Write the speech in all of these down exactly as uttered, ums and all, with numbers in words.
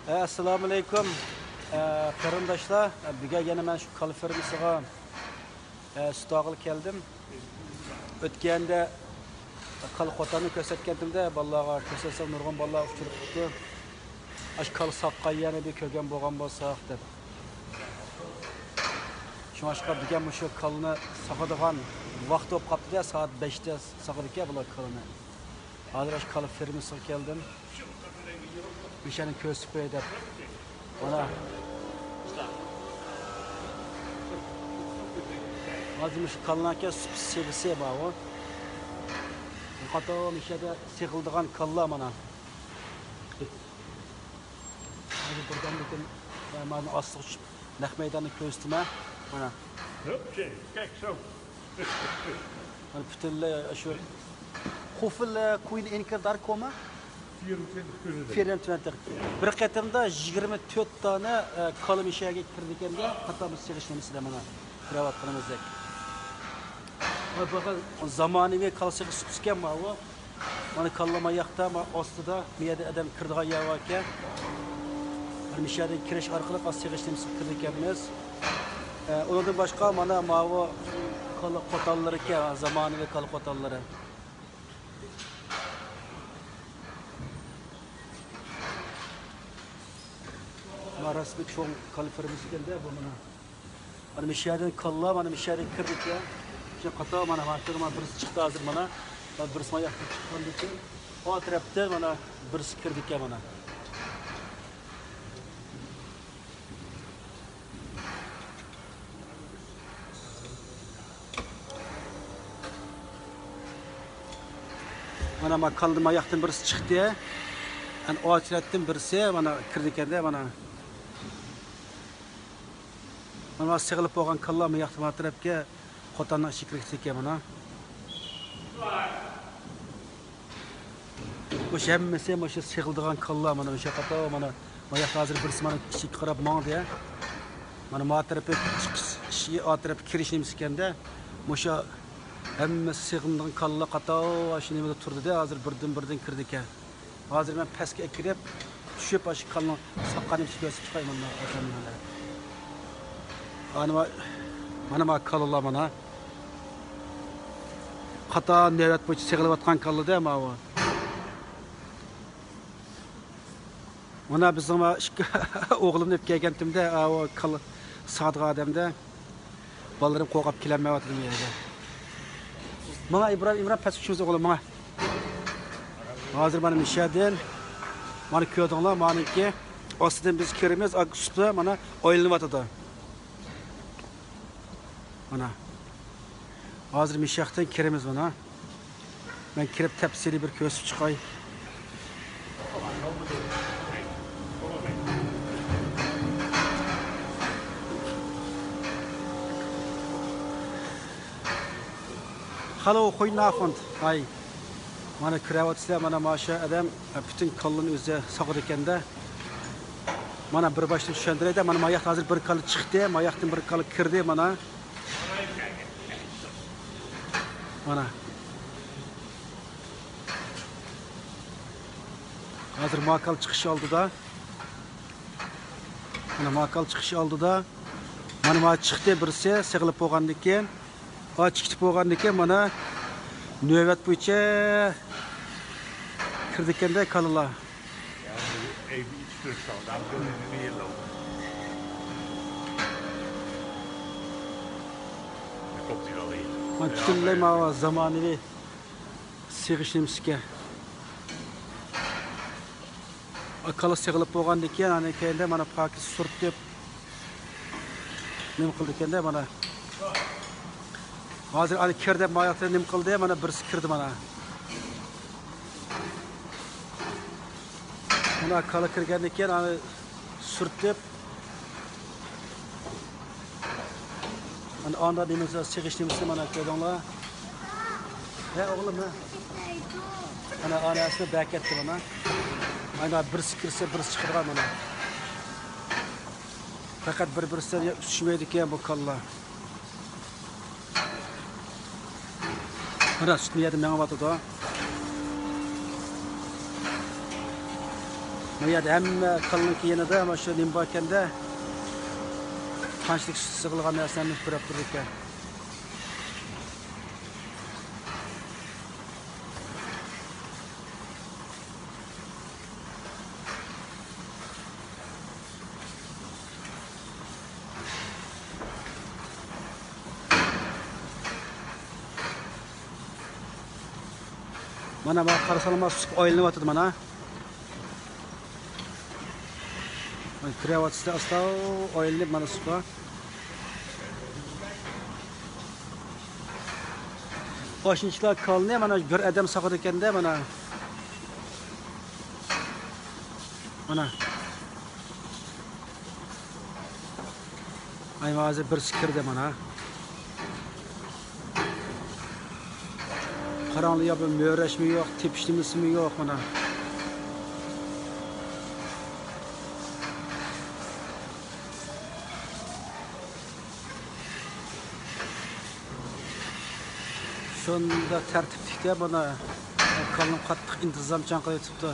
ئەسسالامۇئەلەيكۇم، قېرىنداشلار. بۈگۈن يەنە مەن شۇ كالا فېرمىسىغا سۈت ئالغىلى كەلدىم. ئۆتكەندە كالا قوتاننى كۆرسەتكەنتىمدە، بالىلارغا كۆرسەتسەم، نۇرغۇن بالىلار ئۇچۇرۇپ قاپتۇ. ئاشۇ كالا ساققان يەرنى بىر كۆرگەن بولغان بولساق دەپ. شۇڭلاشقا بۈگۈن مۇشۇ كالىنى ساقىدىغان ۋاقىت بولۇپ قاپتۇ-دە، سائەت بەشتە ساقىدىكەن بۇلار كالىنى. ھازىر ئاشۇ كالا فېرمىسىغا كەلدىم. مۇشۇنى كۆرسىتىپ قوياي دەپ. مانا. ھازىر مۇشۇ كالىنىڭكى سۈپىسى، سېغىسى بارغۇ. قاتار مۇشۇ يەردە سېغىلىدىغان كالىلار مانا. ھازىر بىردەمدىن كېيىن مانا ئاستىغا چۈشۈپ، نەق مەيداننى كۆرسىتىمەن. مانا. Hüpçe, kek sok. مانا پۈتۈنلەي شۇ. Hoeveel koeien in één keer daar komen؟ Vierentwintig kunnen er. ۋىيرېنتۋېنتىغ. بىر قېتىمدا يىگىرمە تۆت دانە، ئە، كالا مۇشۇ يەرگە كىرىدىكەن-دە، قاتار بىز سېغىش نېمىسىدە مانا كىرىۋاتقىنىمىزدەك. ۋاي، بۇ زامانىۋى كالا سېغىش سۇپىسىكەن ماۋۇ. مانا كاللا ماياقتا، مانا ئاستىدا، بۇ يەردە ئادەم كىرىدىغان يەر باركەن. مانا مۇشۇ يەردىن كىرىش ئارقىلىق ئاز سېغىش نېمىسىگە كىرىدىكەنمىز. ئە، ئۇنىڭدىن باشقا مانا ماۋۇ كالا قوتانلىرىكەن، زامانىۋى كالا قوتانلىرى. مانا رەسمىي چوڭ كالا فېرمىسىكەن-دە بۇ مانا. مانا مۇشۇ يەردىن كاللا، مانا مۇشۇ يەردىن كىردىكەن. شۇ قاتار مانا، مانا، مانا بىرسى چىقتى ھازىر مانا. مانا بىرسى مانا ياقتىن چىققاندىكىن، ئا تەرەپتىن مانا بىرسى كىردىكەن مانا. مانا، مانا كاللا ماياقتىن بىرسى چىقتى. ئەنە ئاچرەتتىن بىرسى مانا كىردىكەن-دە، مانا. مانا سېغىلىپ بولغان كاللا ماياقتىن ما تەرەپكە قوتاننىڭ ئىچىگە كىرگۈسى كەلمىدى. مۇشۇ ھەممىسى مۇشۇ سېغىلىدىغان كاللا، مانا مۇشۇ قاتار، مانا، مانا ھازىر بىرسى مانا ئىشىككە قاراپ ماڭدى. مانا ما تەرىپى چىقىش ئىشىكى، ئا تەرىپى كىرىش نېمىسى ئىكەندە، مۇشۇ ھەممىسى سېغىلىدىغان كاللا قاتار شۇ نېمىدە تۇردى-دە، ھازىر بىردىن-بىردىن كىردىكەن. ھازىر مەن پەسكە ئەكىرىپ، چۈشۈپ، ئاشۇ كالىنىڭ ساققان نېمىسىنى كۆرسىتىپ چىقاي مۇنداق ئادەملەرگە. ئانا ما-، مانا ما كالىلار مانا. قاتار نۆۋەت بويىچە سېغىلىۋاتقان كالىدە ماۋۇ. مانا بىزنىڭ ما ئىككى ئوغلۇمنى ئېلىپ كەلگەنتىمدە، ئاۋۇ كالا ساتىدىغان ئادەمدە. بالىلىرىم قورقۇپ كېلەلمەيۋاتىدۇ بۇ يەرگە. ماڭا ئىبراھىم، ئىمران پەس چۈشىمىز ئوغلۇم، ماڭا. ھازىر مانا مىشەدىن، مانا كۆردۈڭلار، مانىڭكى ئاستىدىن بىز كىرىمىز، ئا، ئۈستىدە مانا ئايلىنىۋاتىدۇ. مانا. ھازىر مىشەختىن كىرىمىز مانا. مەن كىرىپ تەپسىلىي بىر كۆرسىتىپ چىقاي. خالو خوينافونت. ھاي. مانا كۆرۈۋاتىسىلەر، مانا ماشۇ ئادەم پۈتۈن كاللىنى ئۆزى ساغىدىكەندە. مانا بىر باشتىن چۈشەندۈرەيدە، مانا ماياقتا ھازىر بىر كاللا چىقتى، ماياقتىن بىر كاللا كىردى، مانا. مانا. ھازىر ماكال چىقىش ئالدىدا. مانا ماكال چىقىش ئالدىدا. مانا ما چىقتى بىرسى، سېغىلىپ بولغاندىن كېيىن. ھا، چىقىپ بولغاندىن كېيىن مانا نۆۋەت بويىچە كىردىكەندە كالىلار. مانا پۈتۈنلەي ماۋۇ زامانىۋى سېغىش نېمىسىكەن. كالا سېغىلىپ بولغاندىن كېيىن، ئاندىن كېيىندە مانا پاكىز سۈرتۈپ، نېمە قىلىدىكەندە، مانا. ھازىر ئانا كىر دەپ ماياقتا نېمە قىلدى، مانا بىرسى كىردى، مانا. مانا كالا كىرگەندىن كېيىن، ئانا سۈرتۈپ، مانا ئاندا نېمىسى، سېغىش نېمىسىنى مانا كۆردۈڭلار. ھە، ئوغلۇم، ھە. مانا ئاناسىنى بەكەتتى مانا. مانا بىرسى كىرسە، بىرسى چىقىدىغان مانا. پەقەت بىر-بىرسىدىن ئۈسۈشمەيدىكەن بۇ كاللا. مانا سۈت مېيەدە مېڭىۋاتىدۇ. بۇ يەردە ھەممە كالىنىڭكى يېنىدا مانا شۇ نېمە باركەندە، قانچىلىك سۈت سىغىلغان نەرسىلەرنى كۆرۈپ تۇرىدىكەن. مانا، مانا قارىساڭلار، مانا سۇپا ئايلىنىۋاتىدۇ، مانا. مانا كىرىۋاتىسىلەر ئاستا ئايلىنىپ، مانا سۇپا. ئاشۇنچىلا كالىنى مانا بىر ئادەم ساقىدىكەندە، مانا. مانا. ئاي، ھازىر بىرسى كىردى مانا. قاراڭلار، يا بۇ مۆرەشمۇ يوق، تېپىش نېمىسىمۇ يوق مانا. شۇنداق تەرتىپلىكتە مانا كالىنى قاتتىق ئىنتىزامچان قىلىۋېتىپتۇ.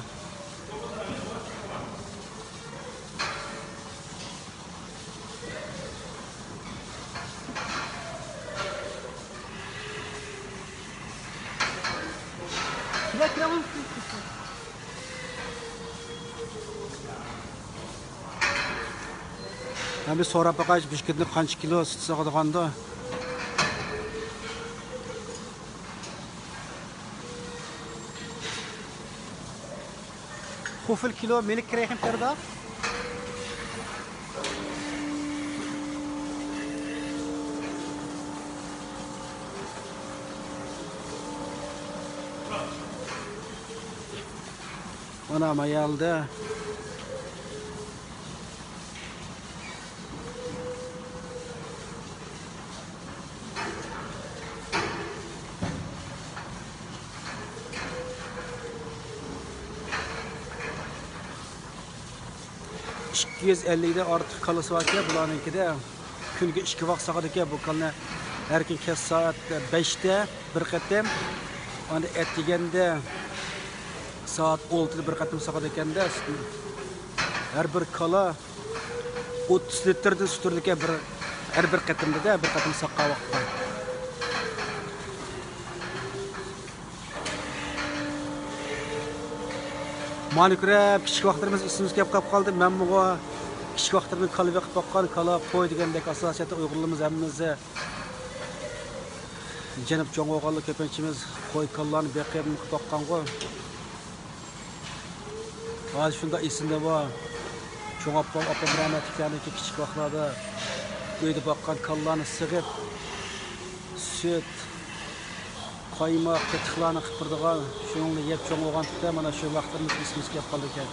مەن بىر سوراپ باقايچۇ، بىر كۈندە قانچە كىلو سۈت سىغىدىغاندۇ؟ Wie viel Kilo Milch kriegen wir da? مانا ما يەردە. ئىككى يۈز ئەللىكتىن ئارتۇق كالىسى باركەن بۇلارنىڭكىدە. كۈنىگە ئىككى ۋاق ساغىدىكەن بۇ كالىنى. ھەر كۈن كەچ سائەت بەشتە بىر قېتىم، ئاندىن ئەتىگەندە سائەت ئالتىدا بىر قېتىم ساغىدىكەندە. ھەر بىر كالا ئوتتۇز لىتىردىن سۈت بېرىدىكەن بىر، ھەر بىر قېتىمدا-دە، بىر قېتىم ساغقان ۋاقىتتا. مانا كۆرە، كىچىك ۋاقىتلىرىمىز ئېسىمىزگە كەپ قاپ قالدى. مەنمۇ كىچىك ۋاقىتلىرىمدا كالا بېقىپ باققان، كالا، قوي دېگەندەك ئاساسىيەتتە ئۇيغۇرلىرىمىز ھەممىمىز جەنۇب جۇڭغوغانلار كۆپىنچىمىز قوي، كالىلارنى بېقىپ باققانغۇ. ھازىر شۇنداق ئېسىمدە بار. چوڭ ئاپام، ئاپام رەھمەتلىكلەرنىڭكى كىچىك ۋاقىتلاردا ئۆيدە باققان كالىلارنى سېغىپ، سۈت، قايماق، قېتىقلارنى قىلىپ بېرىدىغان، شۇنىڭدا يەپ چوڭ بولغانتۇقتا، مانا شۇ ۋاقىتلىرىمىز ئېسىمىزگە كەپ قالىدىكەن.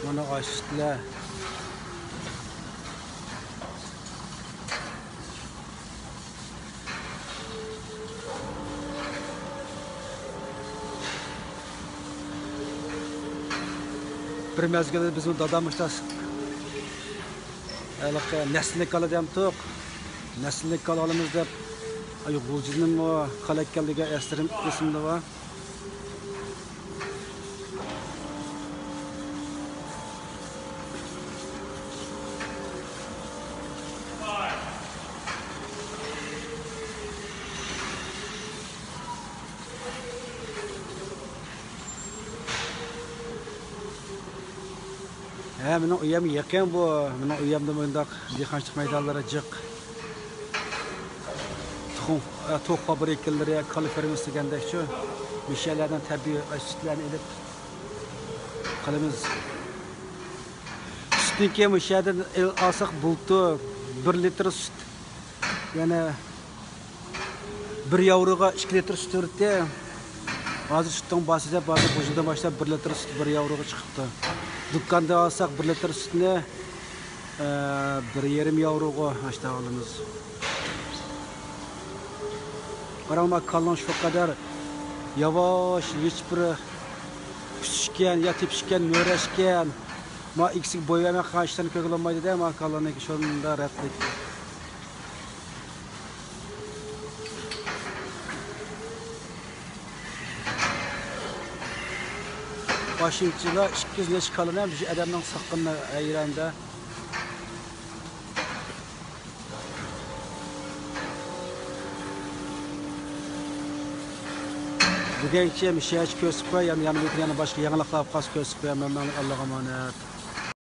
مانا ئاشۇ سۈتلەر. بىر مەزگىلدە بىزمۇ دادام مۇشۇنداق ھېلىقى نەسلىلىك كالا دەمتۇق. نەسلىلىك كالا ئالىمىز دەپ، ئاي، غۇلجىدىنمۇ كالا ئەكەلدى دېگەن ئەسلىرىم ئېسىمدە بار. ھە، مېنىڭ ئۆيۈم يېقىن بۇ. مېنىڭ ئۆيۈمدە مۇنداق دېھقانچىلىق مەيدانلىرى جىق. تۇخۇم، ئە، توخۇ فابرىكىلىرى، كالا فېرمىسى دېگەندەكچۇ. مۇشۇ يەرلەردىن تەبىئىي سۈتلەرنى ئېلىپ قالىمىز. سۈتنىڭكى مۇشۇ يەردىن ئېل-، ئالساق بۇلتۇر بىر لىتىر سۈت، يەنە بىر ياۋروغا ئىككى لىتىر سۈت بېرەتتى. ھازىر سۈتنىڭ باھاسى دەپ، ھازىر بۇ يىلدىن باشلاپ بىر لىتىر سۈت بىر ياۋروغا چىقىپتۇ. دۇكاندا ئالساق بىر لىتىر سۈتنى، ئە، بىر يېرىم ياۋروغا ئاشتا ئالىمىز. قاراڭ، ما كالىنىڭ شۇ قەدەر ياۋاش، ھېچبىر ئۈسۈشكەن يا تېپىشكەن، مۆرەشكەن. ما ئىگىسىگە بوي بەرمەي قالغان ئىشلارنى كۆرگىلى بولمايدۇ-دە، ما كالىنىڭكى شۇنداق رەتلىك. باشلىمچىلار ئىككى يۈز نەچچە كالىنى ھەم بىر ئادەمنىڭ ساققىنىنى ھەيران-دە. بۈگۈنگىچە مۇشۇ يەرچە كۆرسىتىپ قوياي، يەنە، يەنە بىر كۈن يەنە باشقا يېڭىلىقلار قالسا كۆرسىتىپ قوياي، مەن مەڭلىك ئاللاغا ئامانەت.